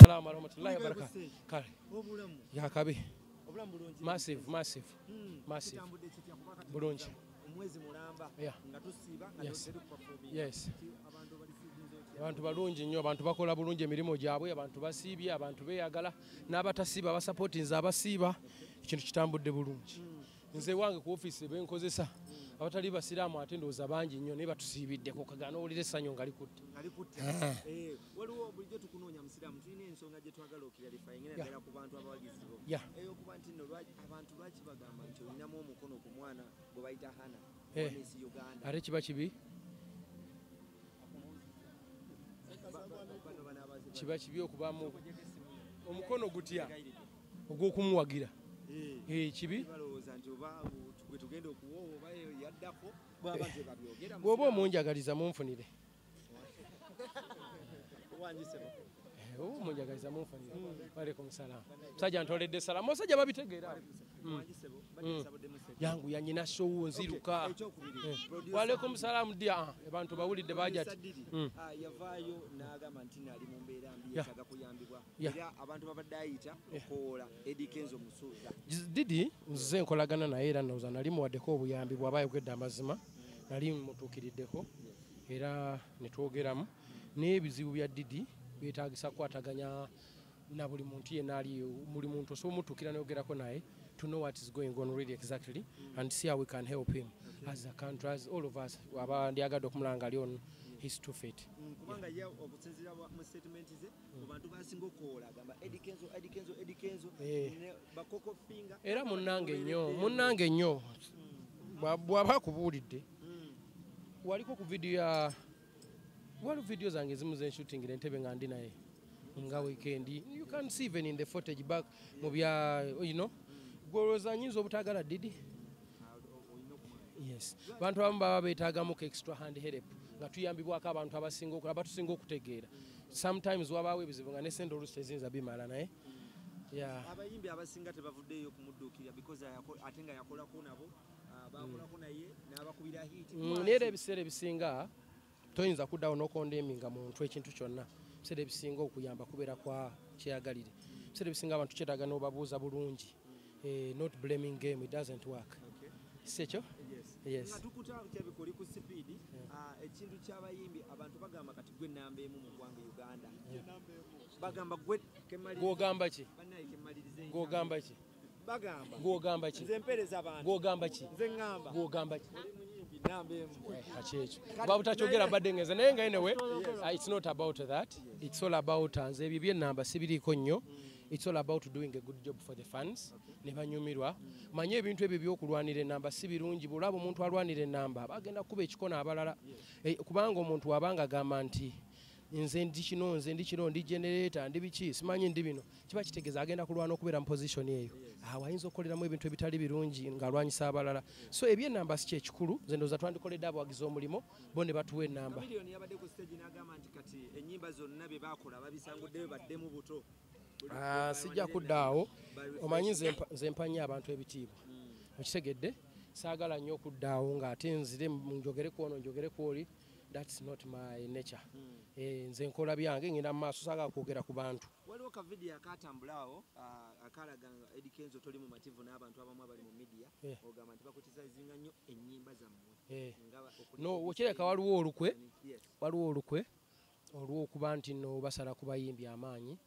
Salamu warahmatullahi wabarakatuh. Kale. Yakabi. Massive, massive. Massive. Bulungi. Omwezi mulamba nga tusiiba nga teri kuperforming. Yes. Abantu balungi nnyo, abantu bakola bulungi emirimu gyabwe, abantu basiibye, abantu beeyagala, n'abatasiiba basupportinze abasiiba, ekintu kitambudde bulungi. Nze wange ku ofiisi benkozesa abatali basiraamu ate ndowooza bangi nnyo naye batusiibiddeko kagaana owulira essanyu nga likutte. Waliwo bulijjo tukunoonya musiraamu, tulina ensonga gye twagala okiralifayinga naddala ku bantu abawagizi bo. Ey'okuba nti nno abantu lwaki bagamba nti olinamu omukono ku mwana gwe bayita Hana owa Miss Uganda. Ate kiba kibi? Kiba kibi okubaamu omukono gutya ogw'okumuwagira. Kibi? Bw'oba omunjagaliza munfunire. Omunjagaliza munfunire. Waalaikum salaam. Musajja ntoledde salaamu. Omusajja babitegeera. Yangu yanyina show nziruka. Waalaikum salaam dia. Abantu bawulidde baja ati. Yavaayo n'agamba nti nali mu mbeera mbi yeetaaga kuyambibwa. Era abantu babadde ayita okukoola Eddy Kenzo Musuuza. Didi nze nkolagana naye era ndowooza nali muwaddeko obuyambi bw'aba ayogedde amazima. Nali mutuukiriddeko era ne twogeramu. N'ebizibu bya Didi byetaagisa kukwataganya na buli muntu yenna ali buli muntu osobola omutuukira n'oyogerako naye to know what is going on really exactly and see how we can help him as a country, as all of us. Abandyagadde okumulanga ali on his two feet. Kubanga ye okusinziira mu statement ze ku bantu basinga okukoola agamba Eddy Kenzo, Eddy Kenzo, Eddy Kenzo, Bakoko Finger. Era munnange nnyo bw'aba akubuulidde waliko ku video ya waliwo video zange ezimu ze nshootingira Entebbe nga ndi naye nga weekend. You can see even in the footage back mu bya you know gwolowooza nyinza obutaagala Didi. Yes. Abantu abamu baba beetaagamuko extra hand help nga tuyambibwako abantu abasinga abatusinga okutegeera. Sometimes wabaawo ebizibu nga ne ssente oluusi teziyinza bimala naye. Abayimbi abasinga tebavuddeeyo kumudduukirira because ate nga yakolako nabo, bakolako naye n'abakubira hit. Naye era ebiseera ebisinga toyinza kuddawo n'okondeminga muntu ekintu kyonna. Ebiseera ebisinga okuyamba kubeera kwa kyeyagalire. Ebiseera ebisinga abantu kyetaaga n'obabuuza bulungi. Not blaming game, it doesn't work. Si ekyo? Yes. Nga tukuta kyabika oli ku sipiidi, ekintu ky'abayimbi abantu bagamba kati gwe nnamba emu mu ggwanga Uganda. Bagamba gwe Gw'ogamba ki? Bannaye kemmalirize. Gw'ogamba ki? Bagamba. Gw'ogamba ki? Nze mpeereza abantu. Gw'ogamba ki? Nze ŋŋamba. Gw'ogamba ki? Oli muyimbi nnamba emu. Kati ekyo. Bw'aba butakyogera mbadde ngenze naye nga anyway, it's not about that. It's all about nze ebyo by'ennamba sibiriiko nnyo. It's all about doing a good job for the fans. Ne banyumirwa. Manye ebintu ebyo by'okulwanira ennamba si birungi. Bw'olaba omuntu alwanira ennamba bagenda kukuba ekikono abalala. Kubanga omuntu abanga agamba nti nze ndi kino, nze ndi kino, ndi generator, ndi biki, simanyi ndi bino. Kiba kitegeeza agenda kulwana okubeera mu position eyo. Awo ayinza okukoleramu ebintu ebitali birungi ng'alwanyisa abalala. So eby'ennamba si kyekikulu, nze ndowooza twandikoledde abawagizi omulimu, bo ne batuwa ennamba. Chameleone yabadde ku stage n'agamba nti kati ennyimba zonna bye baakola babisanguddeyo baddemu buto. Sijja kudda awo. Omanyi nze mpa nnyo abantu ebitiibwa. Okitegedde? Saagala nnyo okudda awo ng'ate nzire njogere ku ono njogere ku oli. That's not my nature. Nze nkola byange ngenda mu maaso saagala kwogera ku bantu. Waliwo ka video akatambula awo akalaga nga Eddy Kenzo toli mumativu n'abantu abamu abali mu media ogamba nti bakucriticizinga nnyo ennyimba zammwe. No, okireka waliwo olukwe. Waliwo olukwe olw'okuba nti nno basala ku bayimbi amaanyi.